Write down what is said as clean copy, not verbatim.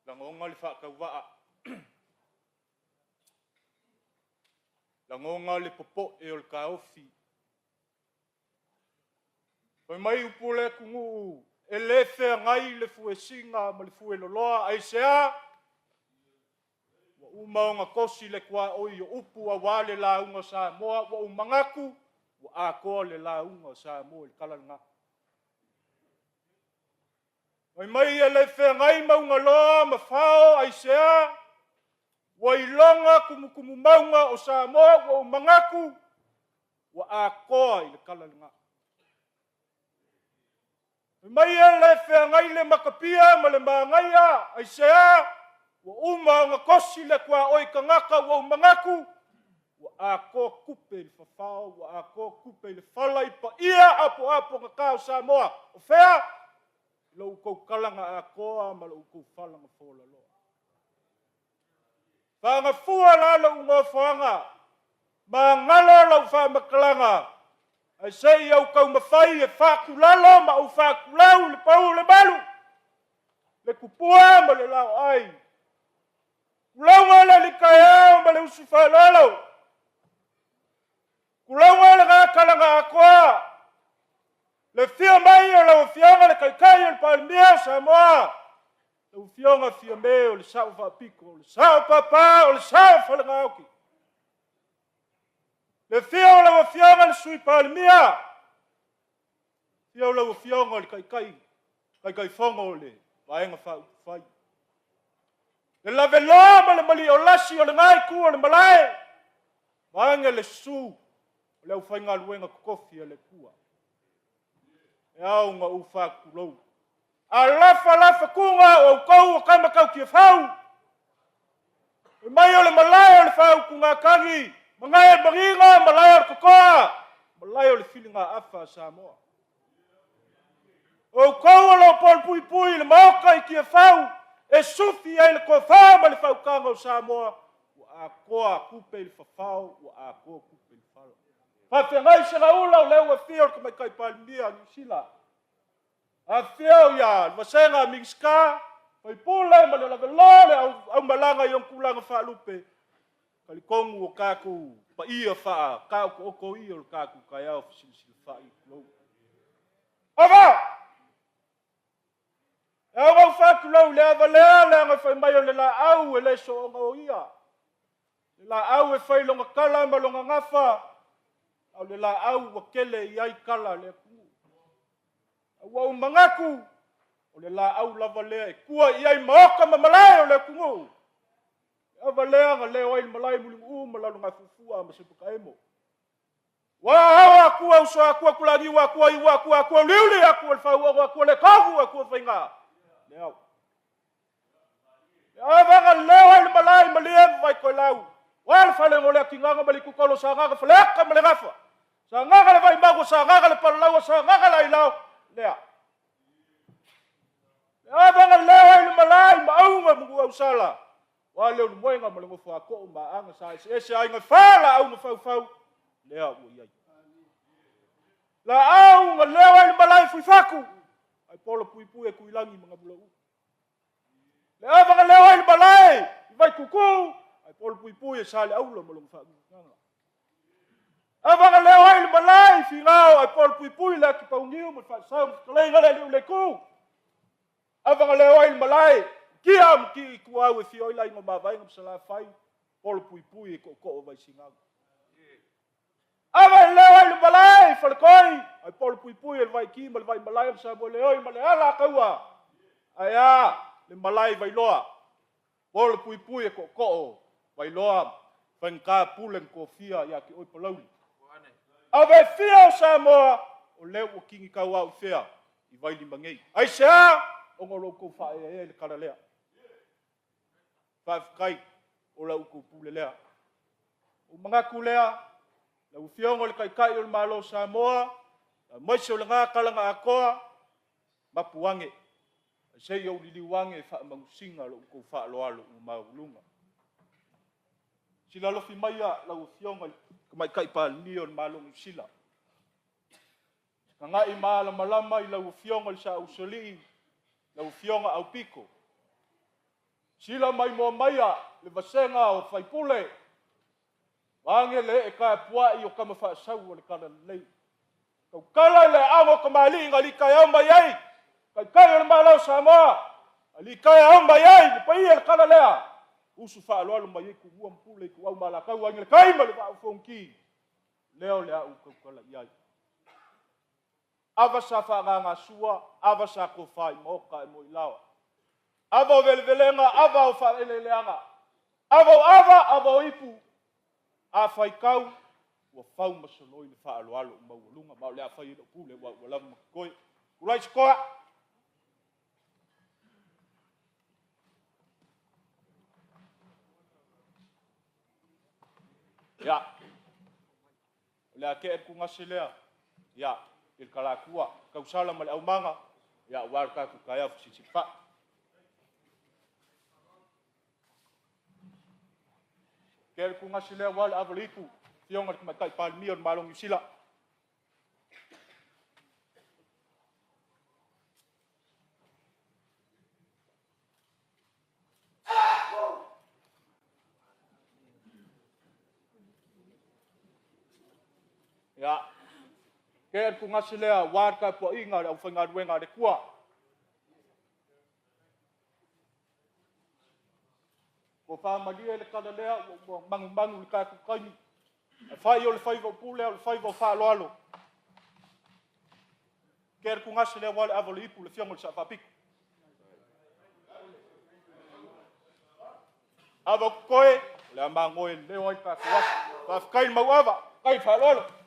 Lagona le faatauvaa, lagona le popoe o le taofi. Fai mai upu o le atunuu, e le feagai le fuesina ma le fueloloa. Aisea? Ua uma ona tosi le tuaoi o upu aua le lauga a Samoa. Ua ou manatu ua atoa le lauga a Samoa i le tala lena. Fai mai e le feagai Maugaloa ma Fao, aisea? Ua iloga tumutumu mauga o Samoa. Ua ou manatu ua atoa i le tala lena. Fai mai e le feagai le Matapia ma le Manaia, aisea? Ua uma ona tosi le tuaoi tagata. Ua ou manatu ua atoa tupe i le fafao, ua atoa tupe i le fala i paia apoapogata o Samoa. O fea? I lo outou tala na atoa ma lo outou fala na fualaloa. Faagafua la lou nofoaga, magalo lau faamatalaga, ae se i ou taumafai e faatulalo ma ou faatulau le pau o le malu, le tupua ma le laoai, tulouna le alii taeao ma le uso faaaloalo, tulouna lena tala na atoa, le afio mai o lau Afioga i le Taitai o le Palemia o Samoa, lau Afioga Fiame o le Sao Faapito, o le Sao Papa, o le Sao Falenaoti. Le afio o lau Afioga i le Sui Palemia, afio lau Afioga i le Taitaifono o le Vaega Faaupufai. Le lavaloa ma le maliolasi o lena Itu o le Malae, vaeane le susu o le aufaigaluega totofi a le Atua. E ao ona ou faatulou. Alofa la fetuga o outou o Tama tau Tiafau, fai mai o le malae o le faautugatagi, malae o le manino, malae o le totoa, malae o le filigaafa a Samoa. O outou o lo o palupaipui i le Maota i Tiafau e sufi ai le tofa ma le faautaga o Samoa, ua atoa tupe i le fafao ua atoa tupe i le fala. Faafeagai segaula o lea ua afio le Tamaitai Palemia o Niu Sila, afifio le vasega Minisita, sui usufono ma le lavaloa o le aumalaga i ona tulaga faalupe. E talitonu o tatou paia faataotooto ia o le tatou taeao fesilisili fai. Tulou. Ava! E ao ona ou faatulou i le ava lea, leaga fai mai o le laau e le soona oia, le laau e fai lona tala ma lona gafa, a o le laau ua tele i ai tala a le atunuu. Ae ua ou manatu, o le laau lava lea e tua i ai maota ma malae o le atunuu. O le ava lea na leo ai le malae i Mulinuu ma Lalogafuafua ma Sepolataemo. Ua ao Atua, uso a Atua, Tulaniu Atua, Iu Atua, Atua uliuli, Atua le fauono, Atua le togu, Atua faiga. Le ao. Le ava na leo ai le malae i Malie ma Vaitoelau, aua le falega o Leatigaga ma le itutolo o Sagaga, Faleata ma le Gafa, Sagaga le Vaimauga, Sagaga le Palalaua, Sagaga le Ailao, lea. Le ava na leo ai le malae i Maauga ma Nuuausala, aua Leulumoega ma le nofo a too ma Aana sa eseese aiga e fa, laau na faufau, lea ua i ai. Laau na leo ai le malae i Fuifatu, ae polo puipui e Tuilagi ma Namulauulu. Le ava na leo ai le malae i Vaituutuu, ae polo puipui e Saleaula ma lona faauiuigaga. Ava na leo ai le malae i Finao, ae polo puipui le Atipauniu ma le Faasau ma le fetalaiga i le Alii o le Itu. Ava na leo ai le malae i Tia ma Tia Ituau e afio ai le Aiga o Mavaega ma Salafai, polo puipui e Tootoo o Vaisigano. Ava e leo ai le malae i Faletoi, ae polo puipui e le Vaiti ma le Vaimalae ma Samoeleoi ma le Alataua. Ae a le malae i Vailoa, polo puipui e Tootoo Vailoa Faigata Pule na tofia ia te oe Palauli. Ava e fia o Samoa, o lea ua tini tauao i fea? I Vailima nei. Aisea? Ona o lo outou faaeaea i le tala lea. Faafetai o la outou pule lea. Ou manatu lea, lau Afioga i le Taitai o le Malo o Samoa, aemaise o lena tala na atoa, mapu ane, se i ou liliu ane e faamanusina la outou faaaloalo ua maualuga. Sila alofi maia lau Afioga i le Tamaitai Palemia o le Malo o Niu Sila, tagai malamalama i lau Afioga i le Saousoalii, lau Afioga Aupito. Sila maimoa maia le vasega o faipule, vaeane le ee tapuai o tama faasau o le Talalelei. Tautala i le aano o tamalii na alitaeao mai ai Taitai o le Malo o Samoa, alitaeao mai ai le paia i le tala lea, usu faaaloalo mai ai Tumua ma Pule, Ituau ma Alataua, Aiga i le Tai ma le Vaa o Fonoti. Lea o le a ou tautala i ai. Ava sa faaagagasua, ava sa tofa i maota ae moe i laoa. Ava o velevelega, ava o faaeleeleaga, ava o ava, ava o ipu. A faitau ua fau ma soloi le faaaloalo maualuga, ma o le a fai ai lau pule aua ua lava ma totoe. Tulai se toa. Ia, o le a tea le atugase lea i le talatua, tausala ma le aumaga aua lo tatou taeao fesiisipai. Tea le atugase lea aua le ava o le ipu i le Afioga i le Tamaitai Palemia o le Malo o Niu Sila. Ia, tea le atugase lea aua le tapuaiga a le aufaigaluega a le Atua. Tofa malie le tala lea ua manumanu i le tatou taimi, ae fai o le faiva o pule o le faiva o faaaloalo. Tea le atugase lea aua le ava o le ipu i le Afioga i le Sao Faapito. Ava o totoe, o le a magoe leleo ai le tatou aso. Faafetai le mauava, faafetai le faaaloalo.